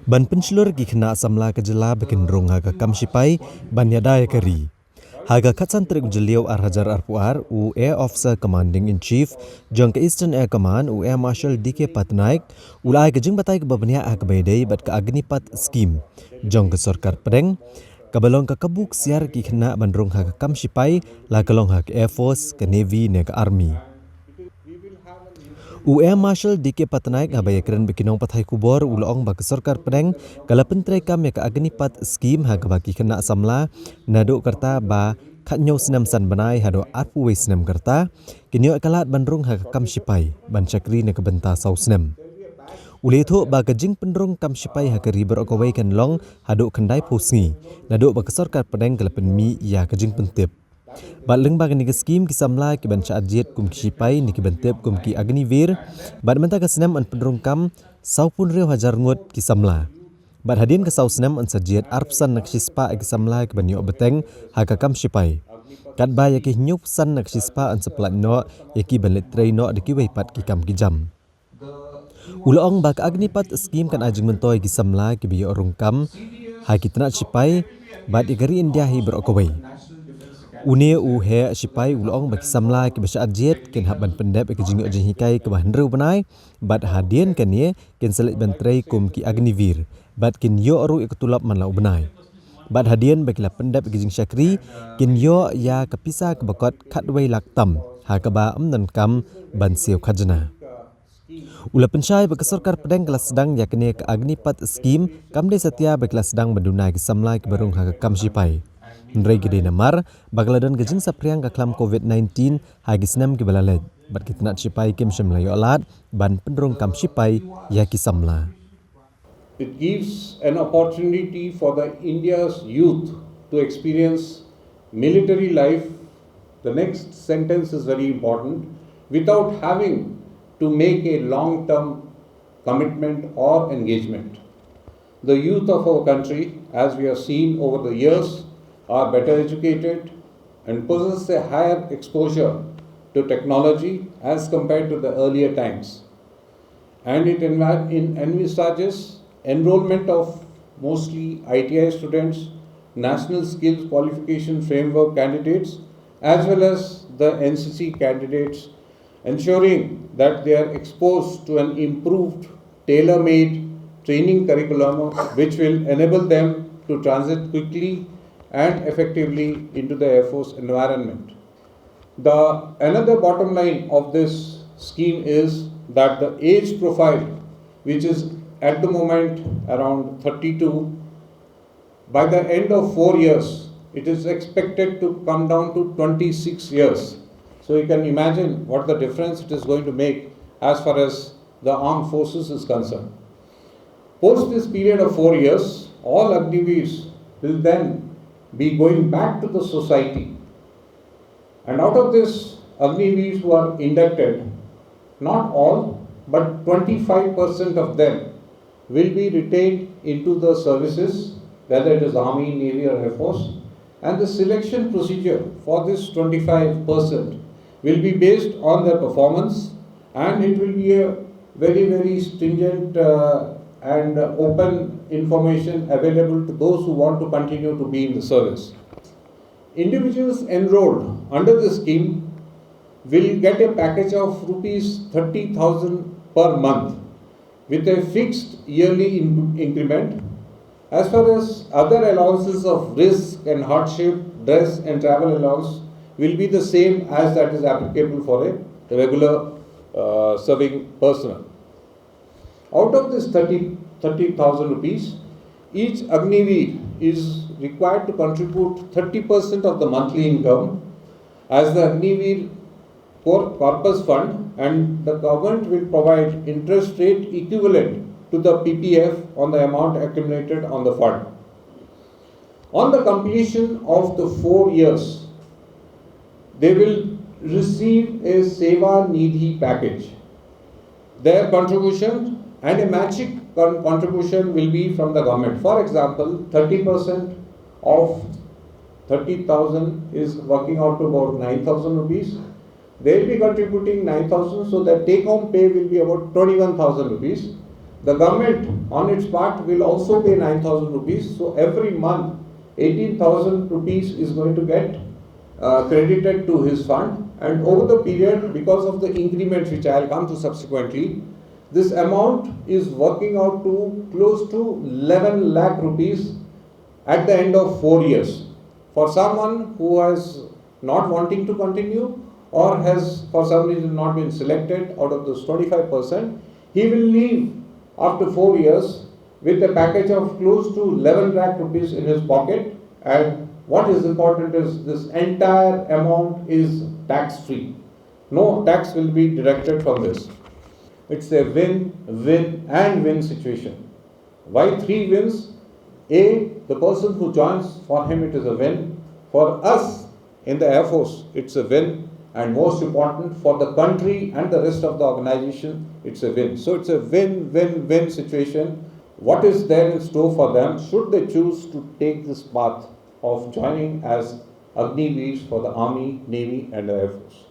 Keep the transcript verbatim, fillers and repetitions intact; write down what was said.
Ban pynshlur ki khynnah samla ka jylla ba kin rung ha ka kam shipai ban ïada ïa ka ri. Ha ka khatsan tarik u Jylliew ar hajar arphew ar, u Air Officer Commanding in Chief jong ka Eastern Air Command, u Air Marshal D K Patnaik, u la ai ka jingbatai kaba bniah ha kaba ïadei bad ka Agnipath Scheme jong ka sorkar pdeng, kaba long ka kabu ksiar ki khynnah ban rung ha ka kam shipai, la ka long ha ka Air Force, ka Navy ne ka Army. U Air Marshal D K Patnaik, haba ïakren bad ki nongpathai khubor, u la ong ba ka sorkar pdeng ka la pyntreikam ïa ka Agnipath Scheme ha kaba ki khynnah samla naduh ka rta ba khathynñiew snem san bnai haduh arphew wei snem ka rta kin ïoh ïa ka lad ban rung ha ka kam shipai ban shakri na ka bynta saw snem. U la ïathuh ba ka jingpynrung kam shipai ha ka ri baroh kawei kan long haduh khyndaiphew sngi naduh ba ka sorkar pdeng ka la pynmih ïa ka jingpyntip. Bad lyngba kane ka skim, ki samla ki ban shah jied kum ki shipai ne ki ban tip kum ki Agniveer, bad mynta ka snem yn pynrung kam sawphew hynriew hajar ngut ki samla. Bad hadien ka saw snem yn sa jied arphew san na ka shispah ïa ki samla ki ban ïoh bteng ha ka kam shipai. Katba ïa ki hynñiewphew san na ka shispah yn sa pyllait noh ïa ki ban leit trei noh da kiwei pat ki kam ki jam. U la ong ba ka Agnipath Scheme kan ai jingmyntoi ïa ki samla kiba ïoh rung kam ha ki tnat shipai bad ïa ka ri India hi baroh kawei. Une u heh shipai u la ong ba ki samla kiba shah jied kin hap ban pyndep ïa ka jingïoh jinghikai kaba hynriew bnai, bad hadien kane kin sa leit ban trei kum ki Agniveer, bad kin ïoh ruh ïa ka tulop man la u bnai. Bad hadien ba ki la pyndep ïa ka jingshakri, kin ïoh ïa ka pisa kaba kot khatwei lak tam ha kaba ym donkam ban siew khajna. U la pynshai ba ka sorkar pdeng ka la sdang ïa kane ka Agnipath Scheme, kam dei satia ba ka la sdang ban duna ïa ki samla kiba rung ha ka kam shipai. Hynrei ka dei namar ba ka la don ka jingsaphriang ka khlam covid nineteen ha ki snem kiba la leit, bad ki tnat shipai kim shym la ïoh lad ban pynrung kam shipai ïa ki samla. It gives an opportunity for the India's youth to experience military life. The next sentence is very important. Without having to make a long-term commitment or engagement. The youth of our country, as we have seen over the years, are better educated and possess a higher exposure to technology as compared to the earlier times. And it envi-, in, envisages enrollment of mostly I T I students, National Skills Qualification Framework candidates, as well as the N C C candidates, ensuring that they are exposed to an improved, tailor-made training curriculum which will enable them to transit quickly and effectively into the Air Force environment. The another bottom line of this scheme is that the age profile, which is at the moment around thirty-two, by the end of four years, it is expected to come down to twenty-six years. So you can imagine what the difference it is going to make as far as the armed forces is concerned. Post this period of four years, all Agniveers will then be going back to the society. And out of this Agniveers who are inducted, not all, but twenty-five percent of them will be retained into the services, whether it is Army, Navy or Air Force. And the selection procedure for this twenty-five percent will be based on their performance, and it will be a very, very stringent, uh, and open information available to those who want to continue to be in the service. Individuals enrolled under the scheme will get a package of rupees thirty thousand per month with a fixed yearly in-, increment. As far as other allowances of risk and hardship, dress and travel allowance will be the same as that is applicable for a regular, uh, serving personnel. Out of this thirty, thirty thousand rupees, each Agniveer is required to contribute thirty percent of the monthly income as the Agniveer Cor-, Corpus Fund, and the government will provide interest rate equivalent to the P P F on the amount accumulated on the fund. On the completion of the four years, they will receive a Seva Nidhi package. Their contribution and a matching con-, contribution will be from the government. For example, thirty percent of thirty thousand is working out to about nine thousand rupees. They will be contributing nine thousand, so that take-home pay will be about twenty-one thousand rupees. The government, on its part, will also pay nine thousand rupees. So every month, eighteen thousand rupees is going to get uh, credited to his fund. And over the period, because of the increments which I'll come to subsequently, this amount is working out to close to eleven lakh rupees at the end of four years. For someone who has not wanting to continue or has for some reason not been selected out of those twenty-five percent, he will leave after four years with a package of close to eleven lakh rupees in his pocket. And what is important is this entire amount is tax free. No tax will be deducted from this. It's a win, win, and win situation. Why three wins? A, the person who joins, for him it is a win. For us in the Air Force, it's a win. And most important, for the country and the rest of the organization, it's a win. So it's a win, win, win situation. What is there in store for them should they choose to take this path of joining as Agniveers for the Army, Navy, and the Air Force?